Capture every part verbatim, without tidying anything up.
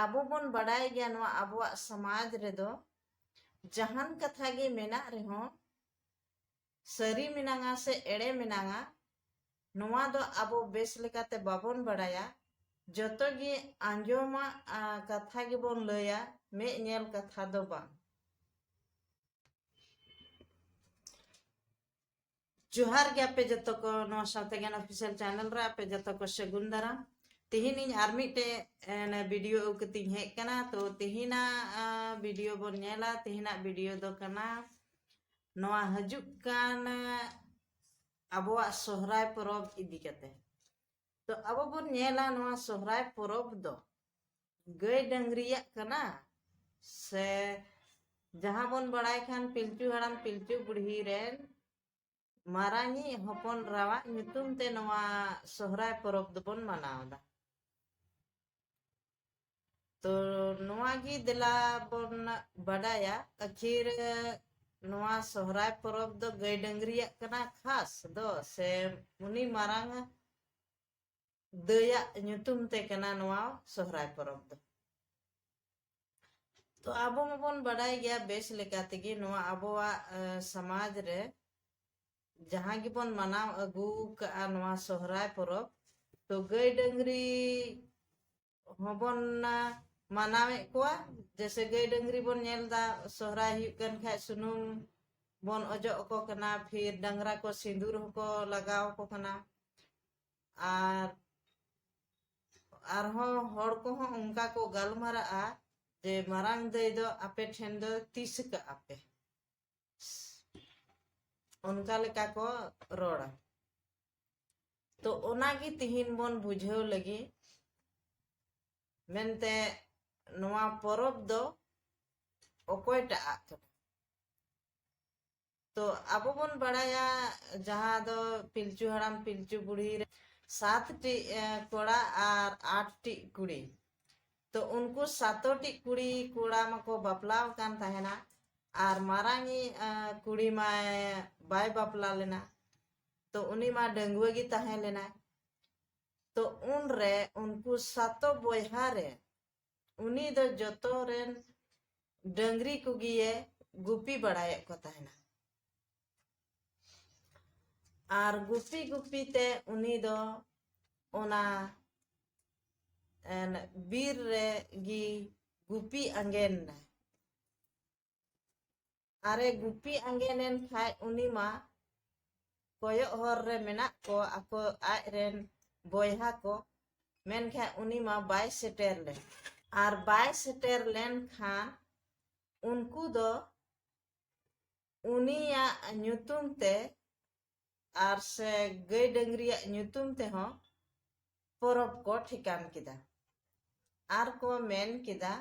ᱟᱵᱚ ᱵᱚᱱ ᱵᱟᱰᱟᱭ ᱜᱮᱭᱟ, ᱱᱚᱣᱟ ᱟᱵᱚᱣᱟᱜ ᱥᱚᱢᱟᱡᱽ ᱨᱮᱫᱚ ᱡᱟᱦᱟᱱ ᱠᱟᱛᱷᱟ ᱜᱮ ᱢᱮᱱᱟᱜ ᱨᱮᱦᱚᱸ, ᱥᱟᱹᱨᱤ ᱢᱮᱱᱟᱝᱟ ᱥᱮ ᱮᱲᱮ ᱢᱮᱱᱟᱝᱟ, ᱱᱚᱣᱟ ᱫᱚ ᱟᱵᱚ ᱵᱮᱥ ᱞᱮᱠᱟᱛᱮ ᱵᱟᱵᱚᱱ ᱵᱟᱲᱟᱭᱟ᱾ ᱡᱚᱛᱚ ᱜᱮ ᱟᱸᱡᱚᱢᱟᱜ, ᱟ, ᱠᱟᱛᱷᱟ ᱜᱮᱵᱚᱱ ᱞᱟᱹᱭᱟ, ᱢᱮᱫ ᱧᱮᱞ ᱠᱟᱛᱷᱟ ᱫᱚ ᱵᱟᱝ᱾ ᱡᱚᱦᱟᱨ ᱜᱮ ᱟᱯᱮ ᱡᱚᱛᱚ ᱠᱚ, ᱱᱚᱣᱟ ᱥᱟᱶᱛᱮ ᱜᱟᱱ ᱚᱯᱷᱤᱥᱤᱭᱟᱞ ᱪᱮᱱᱮᱞ ᱨᱮ ᱟᱯᱮ ᱡᱚᱛᱚ ᱠᱚ ᱥᱟᱹᱜᱩᱱ ᱫᱟᱨᱟᱢ᱾ ᱛᱤᱦᱤᱧ ᱤᱧ ᱟᱨ ᱢᱤᱫᱴᱮᱡ, ᱮ, ᱱᱮ, ᱵᱷᱤᱰᱤᱭᱳ ᱟᱹᱜᱩ ᱠᱟᱛᱮᱧ ᱦᱮᱡ ᱠᱟᱱᱟ᱾ ᱛᱚ, ᱛᱤᱦᱤᱧᱟᱜ, ᱟ, ᱵᱷᱤᱰᱤᱭᱳ ᱵᱚᱱ ᱧᱮᱞᱟ᱾ ᱛᱤᱦᱤᱧᱟᱜ ᱵᱷᱤᱰᱤᱭᱳ ᱫᱚ ᱠᱟᱱᱟ ᱱᱚᱣᱟ ᱦᱤᱡᱩᱜ ᱠᱟᱱ, ᱟ, ᱟᱵᱚᱣᱟᱜ ᱥᱚᱦᱨᱟᱭ ᱯᱚᱨᱚᱵᱽ ᱤᱫᱤ ᱠᱟᱛᱮ᱾ ᱛᱚ, ᱟᱵᱚ ᱵᱚᱱ ᱧᱮᱞᱟ ᱱᱚᱣᱟ ᱥᱚᱦᱨᱟᱭ ᱯᱚᱨᱚᱵᱽ ᱫᱚ ᱜᱟᱹᱭ ᱰᱟᱹᱝᱨᱤᱭᱟᱜ ᱠᱟᱱᱟ, ᱥᱮ ᱡᱟᱦᱟᱸ ᱵᱚᱱ ᱵᱟᱲᱟᱭ ᱠᱷᱟᱱ ᱯᱤᱞᱪᱩ ᱦᱟᱲᱟᱢ ᱯᱤᱞᱪᱩ ᱵᱩᱲᱦᱤ ᱨᱮᱱ ᱢᱟᱨᱟᱝᱤᱡ ᱦᱚᱯᱚᱱ ᱮᱨᱟᱣᱟᱜ ᱧᱩᱛᱩᱢ ᱛᱮ ᱱᱚᱣᱟ ᱥᱚᱦᱨᱟᱭ ᱯᱚᱨᱚᱵᱽ ᱫᱚᱵᱚᱱ ᱢᱟᱱᱟᱣ ᱮᱫᱟ᱾ ᱛᱚ, ᱱᱚᱣᱟ ᱜᱮ ᱫᱮᱞᱟ ᱵᱚᱱ ᱵᱟᱰᱟᱭᱟ, ᱟᱹᱠᱷᱤᱨ ᱱᱚᱣᱟ ᱥᱚᱦᱨᱟᱭ ᱯᱚᱨᱚᱵᱽ ᱫᱚ ᱜᱟᱹᱭ ᱰᱟᱹᱝᱨᱤᱭᱟᱜ ᱠᱟᱱᱟ ᱠᱷᱟᱥ ᱫᱚ, ᱥᱮ ᱩᱱᱤ ᱢᱟᱨᱟᱝ ᱫᱟᱹᱭᱟᱜ ᱧᱩᱛᱩᱢ ᱛᱮ ᱠᱟᱱᱟ ᱱᱚᱣᱟ ᱥᱚᱦᱨᱟᱭ ᱯᱚᱨᱚᱵᱽ ᱫᱚ? ᱛᱚ, ᱟᱵᱚ ᱢᱟᱵᱚᱱ ᱵᱟᱰᱟᱭ ᱜᱮᱭᱟ ᱵᱮᱥ ᱞᱮᱠᱟ ᱛᱮᱜᱮ, ᱱᱚᱣᱟ ᱟᱵᱚᱣᱟᱜ, ᱮ, ᱥᱚᱢᱟᱡᱽ ᱨᱮ ᱡᱟᱦᱟᱸ ᱜᱮᱵᱚᱱ ᱢᱟᱱᱟᱣ ᱟᱹᱜᱩ ᱠᱟᱜᱼᱟ ᱱᱚᱣᱟ ᱥᱚᱦᱨᱟᱭ ᱯᱚᱨᱚᱵᱽ, ᱛᱚ, ᱜᱟᱹᱭ ᱰᱟᱹᱝᱨᱤ ᱦᱚᱸᱵᱚᱱ, ᱟ, ᱢᱟᱱᱟᱣᱮᱫ ᱠᱚᱣᱟ᱾ ᱡᱮᱭᱥᱮ, ᱜᱟᱹᱭ ᱰᱟᱹᱝᱨᱤ ᱵᱚᱱ ᱧᱮᱞ ᱮᱫᱟ, ᱥᱚᱦᱨᱟᱭ ᱦᱩᱭᱩᱜ ᱠᱟᱱ ᱠᱷᱟᱡ ᱥᱩᱱᱩᱢ ᱵᱚᱱ ᱚᱡᱚᱜ ᱟᱠᱚ ᱠᱟᱱᱟ, ᱯᱷᱤᱨ ᱰᱟᱝᱨᱟ ᱠᱚ ᱥᱤᱸᱫᱩᱨ ᱦᱚᱸᱠᱚ ᱞᱟᱜᱟᱣ ᱟᱠᱚ ᱠᱟᱱᱟ᱾ ᱟᱨ ᱟᱨᱦᱚᱸ ᱦᱚᱲ ᱠᱚᱦᱚᱸ ᱚᱱᱠᱟ ᱠᱚ ᱜᱟᱞᱢᱟᱨᱟᱜᱼᱟ ᱡᱮ, "ᱢᱟᱨᱟᱝ ᱫᱟᱹᱭ ᱫᱚ ᱟᱯᱮ ᱴᱷᱮᱱ ᱫᱚ ᱛᱤᱥ ᱠᱟᱜᱼᱟ ᱯᱮ?" ᱚᱱᱠᱟ ᱞᱮᱠᱟ ᱠᱚ ᱨᱚᱲᱟ᱾ ᱛᱚ, ᱚᱱᱟᱜᱮ ᱛᱤᱦᱤᱧ ᱵᱚᱱ ᱵᱩᱡᱷᱟᱹᱣ ᱞᱟᱹᱜᱤᱫ ᱢᱮᱱᱛᱮ ᱱᱚᱣᱟ ᱯᱚᱨᱚᱵᱽ ᱫᱚ ᱚᱠᱚᱭᱴᱟᱜ ᱟᱜ ᱠᱟᱱᱟ? ᱛᱚ, ᱟᱵᱚ ᱵᱚᱱ ᱵᱟᱲᱟᱭᱟ, ᱡᱟᱦᱟᱸ ᱫᱚ ᱯᱤᱞᱪᱩ ᱦᱟᱲᱟᱢ ᱯᱤᱞᱪᱩ ᱵᱩᱲᱦᱤ ᱨᱮ ᱥᱟᱛ ᱴᱤᱡ, ᱮ, ᱠᱚᱲᱟ ᱟᱨ ᱟᱴ ᱴᱤᱡ ᱠᱩᱲᱤ᱾ ᱛᱚ, ᱩᱱᱠᱩ ᱥᱟᱛᱚ ᱴᱤᱡ ᱠᱩᱲᱤ ᱠᱚᱲᱟ ᱢᱟᱠᱚ ᱵᱟᱯᱞᱟ ᱟᱠᱟᱱ ᱛᱟᱦᱮᱱᱟ, ᱟᱨ ᱢᱟᱨᱟᱝᱤᱡ, ᱮ, ᱠᱩᱲᱤ ᱢᱟᱭ ᱵᱟᱭ ᱵᱟᱯᱞᱟ ᱞᱮᱱᱟ᱾ ᱛᱚ, ᱩᱱᱤ ᱢᱟ ᱰᱟᱺᱜᱩᱣᱟᱹ ᱜᱮ ᱛᱟᱦᱮᱸ ᱞᱮᱱᱟᱭ᱾ ᱛᱚ, ᱩᱱᱨᱮ ᱩᱱᱠᱩ ᱥᱟᱛᱚ ᱵᱚᱭᱦᱟ ᱨᱮ ᱩᱱᱤ ᱫᱚ ᱡᱚᱛᱚ ᱨᱮᱱ ᱰᱟᱹᱝᱨᱤ ᱠᱚᱜᱮᱭᱮ ᱜᱩᱯᱤ ᱵᱟᱲᱟᱭᱮᱫ ᱠᱚ ᱛᱟᱦᱮᱱᱟ᱾ ᱟᱨ ᱜᱩᱯᱤ ᱜᱩᱯᱤ ᱛᱮ ᱩᱱᱤ ᱫᱚ ᱚᱱᱟ ᱮᱱ ᱵᱤᱨ ᱨᱮ ᱜᱮ ᱜᱩᱯᱤ ᱟᱸᱜᱮᱱ ᱱᱟᱭ᱾ ᱟᱨᱮ ᱜᱩᱯᱤ ᱟᱸᱜᱮᱱ ᱮᱱ ᱠᱷᱟᱡ ᱩᱱᱤ ᱢᱟ ᱠᱚᱭᱚᱜ ᱦᱚᱨ ᱨᱮ ᱢᱮᱱᱟᱜ ᱠᱚ ᱟᱠᱚ ᱟᱡ ᱨᱮᱱ ᱵᱚᱭᱦᱟ ᱠᱚ, ᱢᱮᱱᱠᱷᱟᱱ ᱩᱱᱤ ᱢᱟ ᱵᱟᱭ ᱥᱮᱴᱮᱨ ᱞᱮᱱ᱾ ᱟᱨ ᱵᱟᱭ ᱥᱮᱴᱮᱨ ᱞᱮᱱ ᱠᱷᱟᱱ ᱩᱱᱠᱩ ᱫᱚ ᱩᱱᱤᱭᱟᱜ ᱧᱩᱛᱩᱢ ᱛᱮ ᱟᱨ ᱥᱮ ᱜᱟᱹᱭ ᱰᱟᱹᱝᱨᱤᱭᱟᱜ ᱧᱩᱛᱩᱢ ᱛᱮᱦᱚᱸ ᱯᱚᱨᱚᱵᱽ ᱠᱚ ᱴᱷᱤᱠᱟᱹᱱ ᱠᱮᱫᱟ᱾ ᱟᱨ ᱠᱚ ᱢᱮᱱ ᱠᱮᱫᱟ,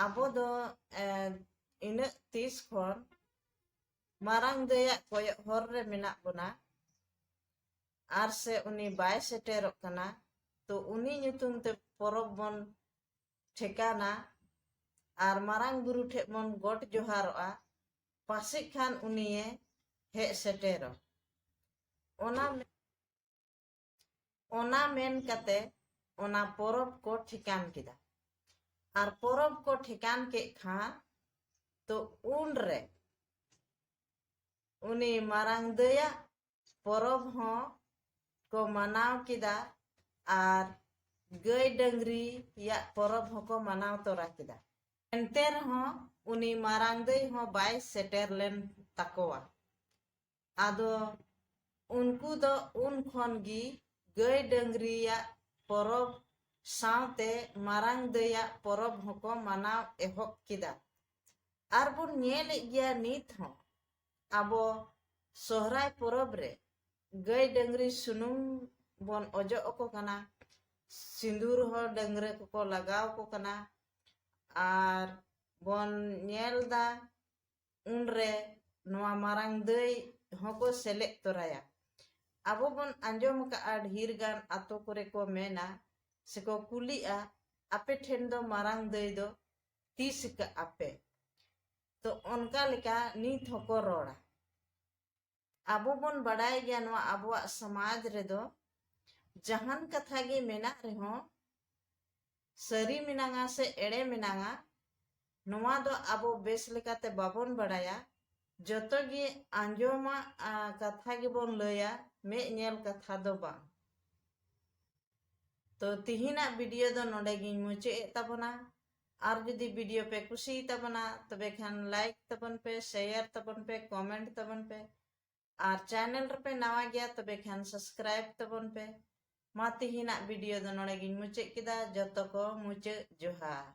ᱟᱵᱚ ᱫᱚ ᱮ, ᱤᱱᱟᱹᱜ ᱛᱤᱥ ᱠᱷᱚᱱ ᱢᱟᱨᱟᱝ ᱫᱟᱹᱭᱟᱜ ᱠᱚᱭᱚᱜ ᱦᱚᱨ ᱨᱮ ᱢᱮᱱᱟᱜ ᱵᱚᱱᱟ, ᱟᱨ ᱥᱮ ᱩᱱᱤ ᱵᱟᱭ ᱥᱮᱴᱮᱨᱚᱜ ᱠᱟᱱᱟ, ᱛᱚ ᱩᱱᱤ ᱧᱩᱛᱩᱢ ᱛᱮ ᱯᱚᱨᱚᱵᱽ ᱵᱚᱱ ᱴᱷᱮᱠᱟᱱᱟ ᱟᱨ ᱢᱟᱨᱟᱝ ᱵᱩᱨᱩ ᱴᱷᱮᱡ ᱵᱚᱱ ᱜᱚᱰ ᱡᱚᱦᱟᱨᱚᱜᱼᱟ, ᱯᱟᱥᱮᱡ ᱠᱷᱟᱱ ᱩᱱᱤᱭᱮ ᱦᱮᱡ ᱥᱮᱴᱮᱨᱚᱜ᱾ ᱚᱱᱟ ᱚᱱᱟ ᱢᱮᱱ ᱠᱟᱛᱮ ᱚᱱᱟ ᱯᱚᱨᱚᱵᱽ ᱠᱚ ᱴᱷᱤᱠᱟᱱ ᱠᱮᱫᱟ᱾ ᱟᱨ ᱯᱚᱨᱚᱵᱽ ᱠᱚ ᱴᱷᱤᱠᱟᱱ ᱠᱮᱫ ᱠᱷᱟᱱ, ᱛᱚ ᱩᱱᱨᱮ ᱩᱱᱤ ᱢᱟᱨᱟᱝ ᱫᱟᱹᱭᱟᱜ ᱯᱚᱨᱚᱵᱽ ᱦᱚᱸ ᱠᱚ ᱢᱟᱱᱟᱣ ᱠᱮᱫᱟ ᱟᱨ ᱜᱟᱹᱭ ᱰᱟᱹᱝᱨᱤᱭᱟᱜ ᱯᱚᱨᱚᱵᱽ ᱦᱚᱸᱠᱚ ᱢᱟᱱᱟᱣ ᱛᱚᱨᱟ ᱠᱮᱫᱟ᱾ ᱮᱱᱛᱮ ᱨᱮᱦᱚᱸ ᱩᱱᱤ ᱢᱟᱨᱟᱝ ᱫᱟᱹᱭ ᱦᱚᱸ ᱵᱟᱭ ᱥᱮᱴᱮᱨ ᱞᱮᱱ ᱛᱟᱠᱚᱣᱟ᱾ ᱟᱫᱚ ᱩᱱᱠᱩ ᱫᱚ ᱩᱱ ᱠᱷᱚᱱ ᱜᱮ ᱜᱟᱹᱭ ᱰᱟᱹᱝᱨᱤᱭᱟᱜ ᱯᱚᱨᱚᱵᱽ ᱥᱟᱶᱛᱮ ᱢᱟᱨᱟᱝ ᱫᱟᱹᱭᱟᱜ ᱯᱚᱨᱚᱵᱽ ᱦᱚᱸᱠᱚ ᱢᱟᱱᱟᱣ ᱮᱦᱚᱵ ᱠᱮᱫᱟ᱾ ᱟᱨ ᱵᱚᱱ ᱧᱮᱞᱮᱫ ᱜᱮᱭᱟ ᱱᱤᱛ ᱦᱚᱸ ᱟᱵᱚ ᱥᱚᱦᱨᱟᱭ ᱯᱚᱨᱚᱵᱽ ᱨᱮ ᱜᱟᱹᱭ ᱰᱟᱹᱝᱨᱤ ᱥᱩᱱᱩᱢ ᱵᱚᱱ ᱚᱡᱚᱜ ᱟᱠᱚ ᱠᱟᱱᱟ, ᱥᱤᱸᱫᱩᱨ ᱦᱚᱸ ᱰᱟᱹᱝᱨᱤ ᱠᱚᱠᱚ ᱞᱟᱜᱟᱣ ᱟᱠᱚ ᱠᱟᱱᱟ᱾ ᱟᱨ ᱵᱚᱱ ᱧᱮᱞ ᱫᱟ ᱩᱱᱨᱮ ᱱᱚᱣᱟ ᱢᱟᱨᱟᱝ ᱫᱟᱹᱭ ᱦᱚᱸᱠᱚ ᱥᱮᱞᱮᱫ ᱛᱚᱨᱟᱭᱟ᱾ ᱟᱵᱚ ᱵᱚᱱ ᱟᱸᱡᱚᱢ ᱟᱠᱟᱫᱼᱟ, ᱰᱷᱮᱨ ᱜᱟᱱ ᱟᱛᱳ ᱠᱚᱨᱮ ᱠᱚ ᱢᱮᱱᱟ ᱥᱮᱠᱚ ᱠᱩᱞᱤᱜᱼᱟ, "ᱟᱯᱮ ᱴᱷᱮᱱ ᱫᱚ ᱢᱟᱨᱟᱝ ᱫᱟᱹᱭ ᱫᱚ ᱛᱤᱥ ᱠᱟᱜᱼᱟ ᱯᱮ?" ᱛᱚ ᱚᱱᱠᱟ ᱞᱮᱠᱟ ᱱᱤᱛ ᱦᱚᱸᱠᱚ ᱨᱚᱲᱟ᱾ ᱟᱵᱚ ᱵᱚᱱ ᱵᱟᱰᱟᱭ ᱜᱮᱭᱟ, ᱱᱚᱣᱟ ᱟᱵᱚᱣᱟᱜ ᱥᱚᱢᱟᱡᱽ ᱨᱮᱫᱚ ᱡᱟᱦᱟᱱ ᱠᱟᱛᱷᱟ ᱜᱮ ᱢᱮᱱᱟᱜ ᱨᱮᱦᱚᱸ, ᱥᱟᱹᱨᱤ ᱢᱮᱱᱟᱝᱟ ᱥᱮ ᱮᱲᱮ ᱢᱮᱱᱟᱝᱟ, ᱱᱚᱣᱟ ᱫᱚ ᱟᱵᱚ ᱵᱮᱥ ᱞᱮᱠᱟᱛᱮ ᱵᱟᱵᱚᱱ ᱵᱟᱲᱟᱭᱟ᱾ ᱡᱚᱛᱚ ᱜᱮ ᱟᱸᱡᱚᱢᱟᱜ, ᱟ, ᱠᱟᱛᱷᱟ ᱜᱮᱵᱚᱱ ᱞᱟᱹᱭᱟ, ᱢᱮᱫ ᱧᱮᱞ ᱠᱟᱛᱷᱟ ᱫᱚ ᱵᱟᱝ᱾ ᱛᱚ, ᱛᱤᱦᱤᱧᱟᱜ video ᱫᱚ ᱱᱚᱰᱮ ᱜᱤᱧ ᱢᱩᱪᱟᱹᱫ ᱮᱫ ᱛᱟᱵᱚᱱᱟ᱾ ᱟᱨ ᱡᱩᱫᱤ video ᱯᱮ ᱠᱩᱥᱤᱭ ᱛᱟᱵᱚᱱᱟ, ᱛᱚᱵᱮ ᱠᱷᱟᱱ like ᱛᱟᱵᱚᱱ ᱯᱮ, share ᱛᱟᱵᱚᱱ ᱯᱮ, comment ᱛᱟᱵᱚᱱ ᱯᱮ᱾ ᱟᱨ channel ᱨᱮᱯᱮ ᱱᱟᱣᱟ ᱜᱮᱭᱟ, ᱛᱚᱵᱮ ᱠᱷᱟᱱ subscribe ᱛᱟᱵᱚᱱ ᱯᱮ᱾ ᱢᱟ, ᱛᱤᱦᱤᱧᱟᱜ video ᱫᱚ ᱱᱚᱰᱮ ᱜᱤᱧ ᱢᱩᱪᱟᱹᱫ ᱠᱮᱫᱟ᱾ ᱡᱚᱛᱚ ᱠᱚ ᱢᱩᱪᱟᱹᱫ ᱡᱚᱦᱟᱨ᱾